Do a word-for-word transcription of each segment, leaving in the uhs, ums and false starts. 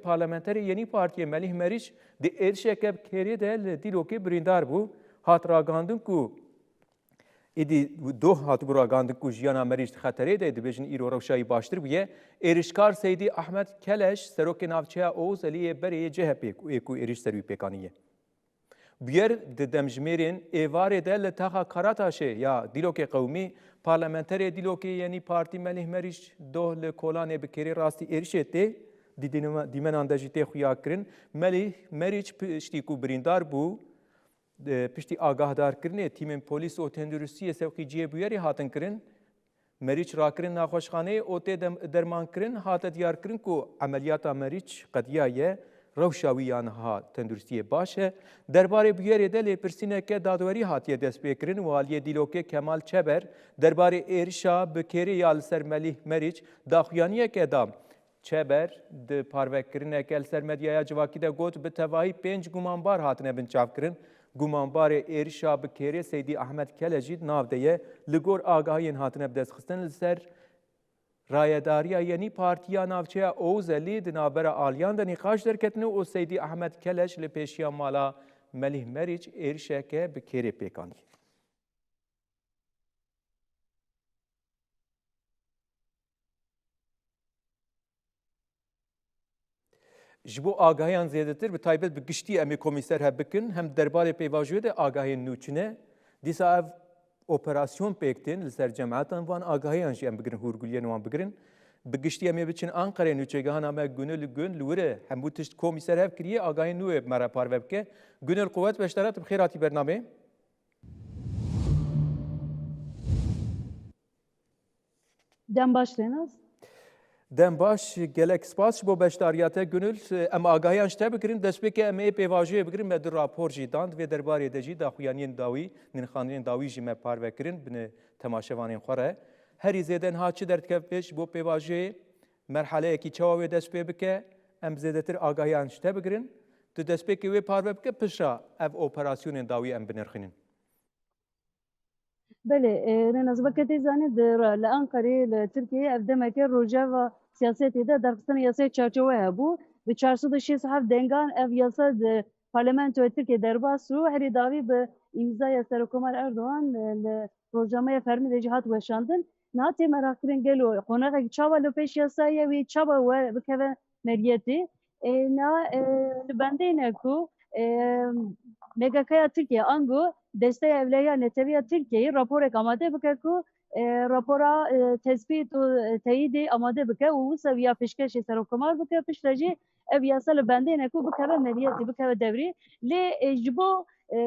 parlamenterê yê nî partiyê Melîh Merîç di êrişeke bi kêrê de li Dîlokê birîndar bû. Hat ragandin ku êdî doh hatibû ragandin ku jiyana Merîç di xeterê de, dibêjin îro rewşa wî baştir bûye. Êrişkar Seydî Ahmed Keleş, serokê navçeya Oğuz Elî yê berê yê C H P ê ku êrîş ser wî pêk aniye. Bûyer di demjimêrên êvarê de li taxa Karataşê ya Dîlokê Qewimî, parlamenterê Dîlokê yê nî partî Melîh Merîç doh li kolanê bi kêrê rastî êrişê tê. Di dînema-, dîmenan de jî tê xuyakirin. Melîh Merîç piştî ku birîndar bû, e, piştî agahdarkirinê tîmên polîs û tenduristiyê sewqî cihê bûyerê hatin kirin. Merîç rakirin naxweşxaneyê û tê dem-, dermankirin, hate diyarkirin ku emeliyata Merîç qediyaye, rewşa wî ya niha tenduristiyê baş e. Derbarê bûyerê de lêpirsîneke dadwerî hatiye destpêkirin û aliyê Dîlokê Kemal Çeber derbarê êrişa bi kêrê ya li ser Melîh Merîç daxuyaniyeke da. Çeber di parvekirineke li ser medyaya civakî de got, bi tevahî pênc gumanbar hatine binçavkirin. Gumanbarê êrişa bi kêrê Seydî Ahmed Kele jî di nav de ye. Li gor agahiyên hatine bidestxistin, li ser rayedariya yenî partiya navçeya Oğuz Elî di navbera aliyan de nîqaş derketine û Seydî Ahmed Keleş li pêşiya mala Melîh Merîç êrişeke bi kêrê pêk anî. Ji bo agahiyan zêdetir, bi taybet bi giştî em ê komîser hev bikin, hem derbarê pêvajoyê de agahiyên nû çi ne? Dîsa ev operasyon pêk tên, li ser cemaetan van agahiyan jî em bigirin, hûrguliyên wan bigirin. Bi giştî em ê biçin Anqerê, nûçegihana me Gönül Gün li wir e, hemû tişt komîser hev kiriye, agahiyên nû ê me re parve bike. Gönül Quwet, beşdara te, bi xêr hatî bernameyê. Dem baş Rênas. Dem baş, gelek spas ji bo beşdariya te Gönül. Em agahiyan ji te bigirin, destpêkê em ê pêvajoyê bigirin, me du rapor jî dan, di vê derbarê de jî daxuyaniyên dawî, nirxandinên dawî jî me parve kirin, bi temaşevanên xwe re. Herî zêde niha çi derdikeve pêş ji bo pêvajoyê, merhaleyekî çawa wê dest pê bike, em zêdetir agahiyan ji te bigirin. Tu destpêkê wê parve bike, piştre ev operasyonên dawî em binirxînin. Belê, e, Rênas, weke tê zanîn, di ra-, li Anqerê, li Tirkiyeyê ev demeke rojeva siyasetê de derxistina yasayê çarçowe hebû. Bi çar sed û şêst û heft dengan ev yasa di parlamentoya Tirkiyê derbas bû. Herî dawî bi îmzaya Serokkomar Erdogan, e, li rojnameya fermî de jî hat weşandin. Niha tê meraqkirin gelo qonaxek çawa li pêş yasayê ye, wê çawa we bikeve meriyetê? E, na, e, li bendê ne ku, e, M G K ya Tirkiye, ango Desteya Ewlehiya Netewiya Tirkiyeyê raporek amade bike ku, e, rapora, e, tespît û, e, teyîdê amade bike û wisa ya pêşkêşê Serokkomar bike, piştre jî ev yasa li bendê ne ku bikeve meriyetê, bikeve dewrê. Lê, e, ji bo, e,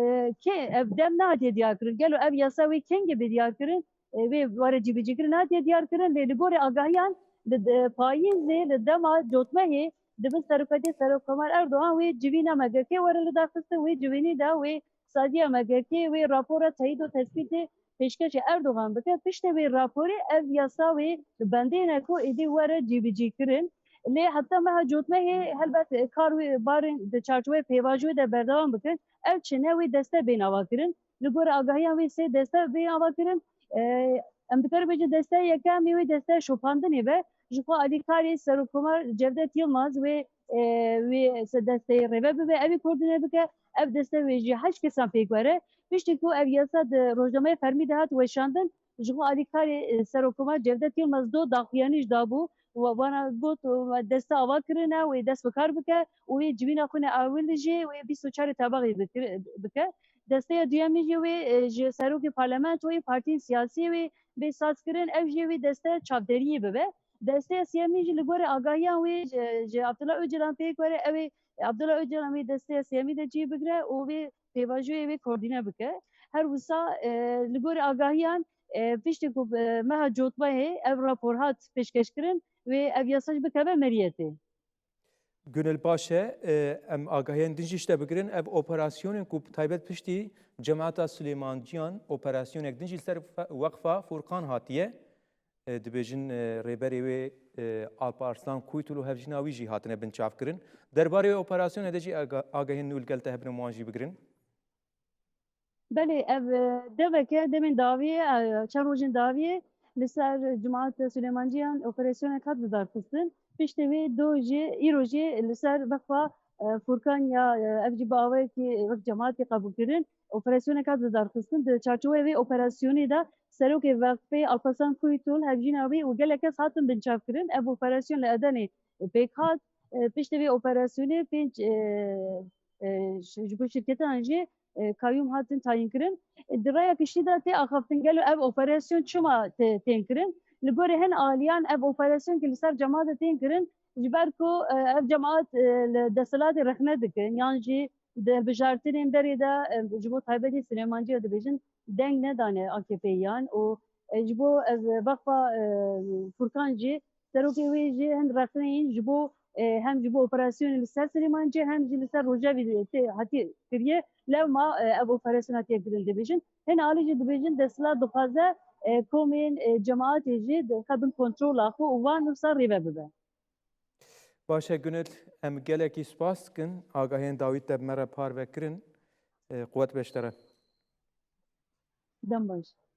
kê ev dem nehatiye diyarkirin? Gelo ev yasa wê kengê bê diyarkirin? E, wê were cîbicîkirin nehatiye diyarkirin, lê li gorî agahiyan di, di payîzê, li dema cotmehê, dibin serokatiyê Serokkomar Erdogan wê civîna M G K were lidarxistin, wê civînî de wê sadiya M G K wê rapora teyîd û tespîtê pêşkêşê Erdogan bike. Piştî wê raporê ev yasa wê li bendê ne ku êdî were cîbicîkirin. Lê heta meha cotmehê helbet kar wê barên di çarçoveyê pêvajoyê de berdewam bikin. Ev çi ne wê deste bên avakirin. Li gor agahiyan wê sê deste bên avakirin. E, em dikarin bêjin desteya yekem ê wê desteya şopandinê be. Ji xwe alîkarê Serokkomar Cevdet Yilmaz wê, e, wê se desteyê rêve bibe, ew ê koordîne bike. Ev deste wê ji heşt kesan pêk were. Piştî ku ev yasa di rojnameya fermî de hat weşandin, ji xwe alîkarê, e, Serokkomar Cevdet Yilmaz do daxuyanî jî dabû. Wa-, wana got, e, deste ava kirine, wê dest bi kar bike û wê civîna xwe ne ewil jî wê bîst û çarê tebaxê bikir-, bike. Desteya duyemî jî wê, e, ji serokê parlamentoyê, partiyên siyasî wê bê sazkirin, ew jî wê deste çavderiyê bibe. Desteya siyemî jî li gorî agahiyan wê ji, ji Abdullah Ocalan pêk were, ew ê Abdullah Ocalan wê desteya siyemî de cî bigire û wê pêvajoyê wê koordîne bike. Her wisa, e, li gorî agahiyan, e, piştî ku, e, meha cotmehê ev rapor hat pêşkêşkirin, wê ev yasa jî bikeve meriyetê. Gönül, baş e, e, em agahiyên din jî ji te bigirin. Ev operasyonên ku bi taybet piştî cemaeta Silêmanciyan operasyonek din jî li ser fe-, Weqfa Furqan hatiye. E, dibêjin, e, rêberê wê, e, Alp Arslan Kuytul û hevjîna wî jî hatine binçavkirin. Derbarê wê operasyonê de jî aga-, agahiyên nû li gel te hebin, em wan jî bigirin. Belê, ev, e, deveke demên dawiyê, e, çend rojên dawiyê li ser cemaet Silêmanciyan operasyonek hat lidarxistin. Piştî wê do jî, îro jî li ser veqfa, e, Furkan ya, e, ev jî bi awayekî wek cemaatê qebûlkirin, operasyoneka di darxistin. Di çarçoweya vê operasyonê de serokê veqfê Alparslan Kuytul, hevjîna wî û gelek kes hatin binçavkirin. Ev operasyon li Edenê pêk hat. E, piştî vê operasyonê pênc, e, e, ş-, ji bo şirketan jî, e, kayyûm hatin tayînkirin. E, di rêya giştî de tê axaftin gelo ev operasyon çima tê-, tên kirin? Li gorî hin aliyan ev operasyon ki li ser cemaatê tên kirin, ji ber ku, e, ev cemaat, e, li desthilatê rexne dikin, yan jî di hilbijartinên berê de, e, ji bo taybetî Silêmanciyê dibêjin, deng nedane A K P'yiyan û, e, ji bo ev veqfa, e, Furkan jî, serokê wê jî hin rexneyîn ji bo, e, hem ji bo operasyonê li ser Silêmanciyê hem jî li ser Rojevî tê hatiye kiriye. Lewma, e, ev operasyona tê kirin dibêjin. Hin alî jî dibêjin desthilat dixwaze, e, komên, e, cemaatê jî di xwe bin kontrola xwe û wan wisa rêve bibe. Baş e Gunil, em gelekî spas dikin. Agahiyên dawî te bi me re parve kirin. E, quwet be ji te re. Dem baş.